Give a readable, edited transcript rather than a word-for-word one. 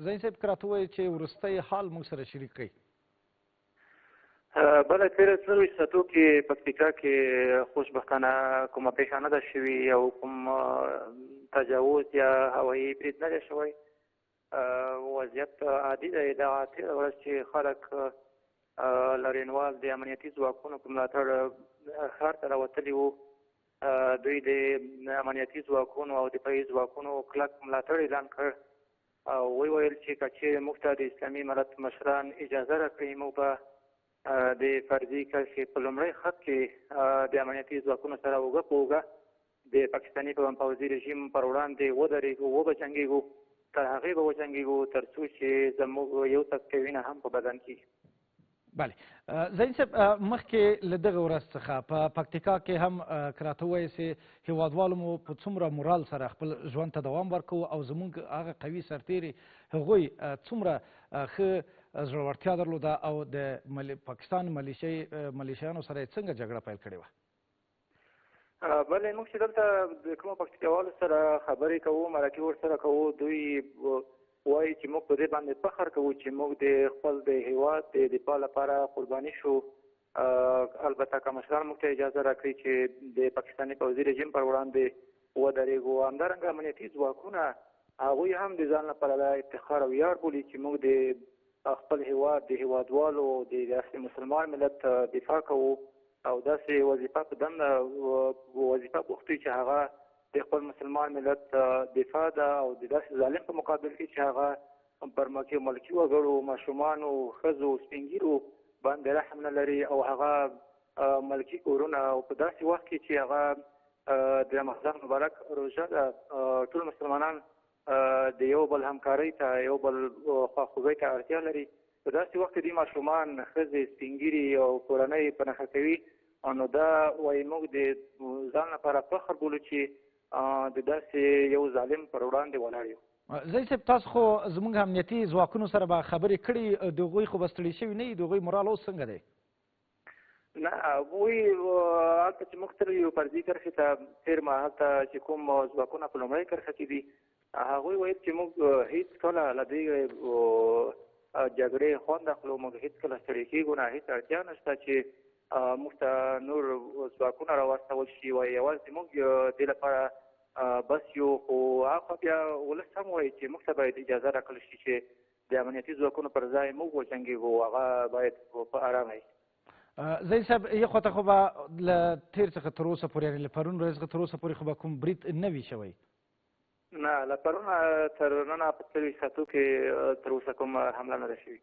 زین صاحب، که راته ووایې چې وروستی حال موږ سره شریک کړئ. بله، تېره 24 ساعتو کې پکتیکا کې خوشبختانه کومه پېښه نه ده شوې او کوم تجاوز یا هوایي برید نه دی شوی. وضعیت عادي دی. دغه تېره ورځ چې خلک لرینوال د امنیتي ځواکونو په ملاتړ ښار ته راوتلي وو، دوی د امنیتي ځواکونو او دفاعي ځواکونو کلک ملاتړ اعلان کړ او وویل چې که چیرې موږ ته د اسلامي امارت مشران اجازه راکړي، موږ به د فرضي کرښې په لومړی خط کې د امنیتي ځواکونو سره اوږه په اوږه د پاکستاني پوځي رژیم پر وړاندې ودرېږو، وبه جنګېږو، تر هغې به وجنګېږو تر څو چې زموږ یو څاڅکی وینه هم په بدن کې. بله، زین صاحب، مخکې له دغه ورځ څخه په پکتیکا کې هم که راته ووایې چې هیوادوالو مو په څومره مورال سره خپل ژوند ته دوام ورکوو او زموږ هغه قوي سرتېري هغوی څومره ښه زړورتیا درلوده او د پاکستان ملیشیانو سره یې څنګه جګړه پیل کړې وه؟ بله، موږ چې دلته د کومو پکتیکاوالو سره خبرې کوو، مرکې ورسره کوو، دوی وایي چې موږ په دې باندې فخر کوو چې موږ د خپل د هیواد د دفاع لپاره قرباني شو. البته که مشران موږ ته اجازه راکړي چې د پاکستاني پوځي رژیم پر وړاندې ودرېږو. همدارنګه امنیتي ځواکونه هغوی هم د ځان لپاره دا افتخار او ویاړ بولي چې موږ د خپل هیواد د هیوادوالو د داسې مسلمان ملت دفاع کوو او داسې وظیفه په دنده وظیفه بوخت چې هغه د خپل مسلمان ملت دفاع ده او د داسې ظالم په مقابل کې چې هغه پر ملکي وګړو، ماشومانو، ښځو، سپینږیرو باندې رحم نه لري او هغه ملکي کورونه او په داسې وخت کې چې هغه د رمضان مبارک روژه ده، ټول مسلمانان د یو بل همکارۍ ته، یو بل خواخوږۍ ته اړتیا لري، په داسې وخت کې دوی ماشومان، ښځې، سپینږیري او کورنۍ په نښه کوي. نو دا وایي موږ د ځان لپاره فخر بولو چې د داسې یو ظالم پر وړاندې ولاړ یو. زین صاحب، تاسو خو زموږ امنیتي ځواکونو سره به خبرې کړي، د هغوی خو به ستړي شوي نه وي، د هغوی مورال اوس څنګه دی؟ نه، هغوی هلته چې موږ تللي یو فرضي کرښې ته څېرمه، هلته چې کوم ځواکونه په لومړۍ کرښه کې دي، هغوی ویل چې موږ هیڅکله له دې جګړې خوند اخلو، موږ هیڅکله ستړي کېږو نه، هیڅ اړتیا نشته چې موږ ته نور ځواکونه راواستول شي، وایي یوازې موږ دې لپاره بس یو. خو هغه بیا ولس هم وایي چې موږ ته باید اجازه راکړل شي چې د امنیتي ځواکونو پر ځای موږ وجنګېږو، هغه باید په ارامه وي. زین صاحب، یو خواته خو به له تېر څخه تر اوسه پورې، یعنې له پرون ورځې څخه تر اوسه پورې خو به کوم برید نه وي شوی؟ نه، له پرونه تر ننه په 24 ساعتو کې تر اوسه کوم حمله نه ده شوې.